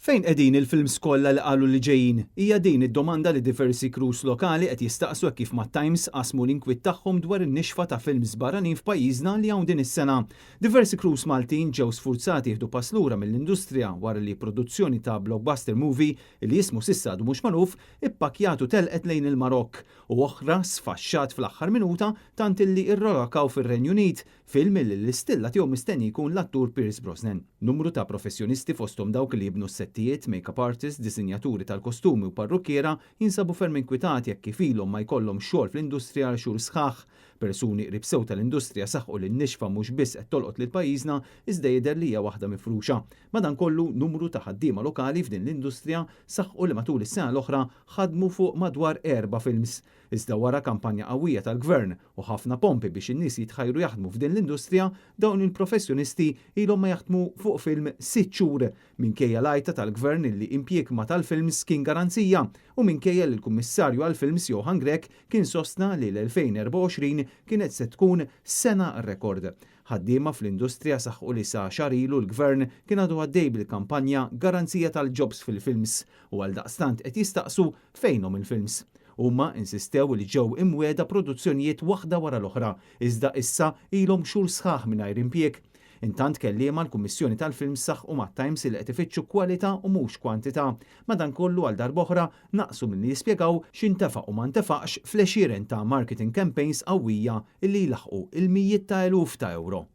Fejn qegħdin il-films kollha li qalu li ġejjin? Hija din id-domanda li diversi crews lokali qed jistaqsu hekk kif mat-Times qasmu l-inkwiet tagħhom dwar in-nixfa ta' films barranin f'pajjiżna li hawn din is-sena. Diversi crews Maltin ġew sfurzati jieħdu pass lura mill-industrija wara li produzzjoni ta' blockbuster movie li jismu s'issa għadu mhux magħruf ippakkjat u telqet lejn il-Marokk u oħra sfaxxat fl-aħħar minuta tant illi irrolokaw fir-Renju Unit, film li l-istilla tiegħu mistenni jkun l-attur Pierce Brosnan. Numru ta' professjonisti, fosthom dawk li jibnu s-settijiet, make-up artists, disinjaturi tal-kostumi u parrukkiera, jinsabu ferm inkwitati jekk kif ilhom ma jkollhom xogħol fl-industrija għal xhur sħaħ. Persuni qrib sew tal-industrija saħqu li n-nixfa mhux biss qed tolqot lil pajjiżna, iżda jidher li hija waħda mifruxa. Madankollu, numru ta' ħaddiema lokali f'din l-industrija saħqu li matul is-sena l-oħra ħadmu fuq madwar erba' films. Iżda wara kampanja qawwija tal-gvern u ħafna pompi biex in-nies jitħajru jaħdmu f'din l-industrija, dawn il-professjonisti ilhom ma jaħdmu fuq film 6 xhur minkejja l-għajta tal-gvern li impjieg ma' tal-films kien garanzija u minkejja li l-Kummissarju għal-Films Johann Grech kien sostna li l-2024 kienet se tkun sena rekord. Ħaddiema fl-industrija saħqu li sa xahar ilu l-gvern kien għadu għaddej bil-kampanja Garanzija tal-Jobs fil-Films u għal daqstant qed jistaqsu fejnhom il-films. Huma insistew li ġew imwiegħda produzzjonijiet waħda wara l-oħra, iżda issa ilhom xhur sħaħ mingħajr impjieg. Intant, kelliema l-Kummissjoni tal-Film saħqu mat-Times li qed ifittxu kwalità u mhux kwantità. Madankollu, għal darb'oħra naqsu milli jispjegaw x'intefaq u ma ntefaqx fl-għexieren ta' marketing campaigns qawwija illi jlaħqu il-mijiet ta' eluf ta' euro.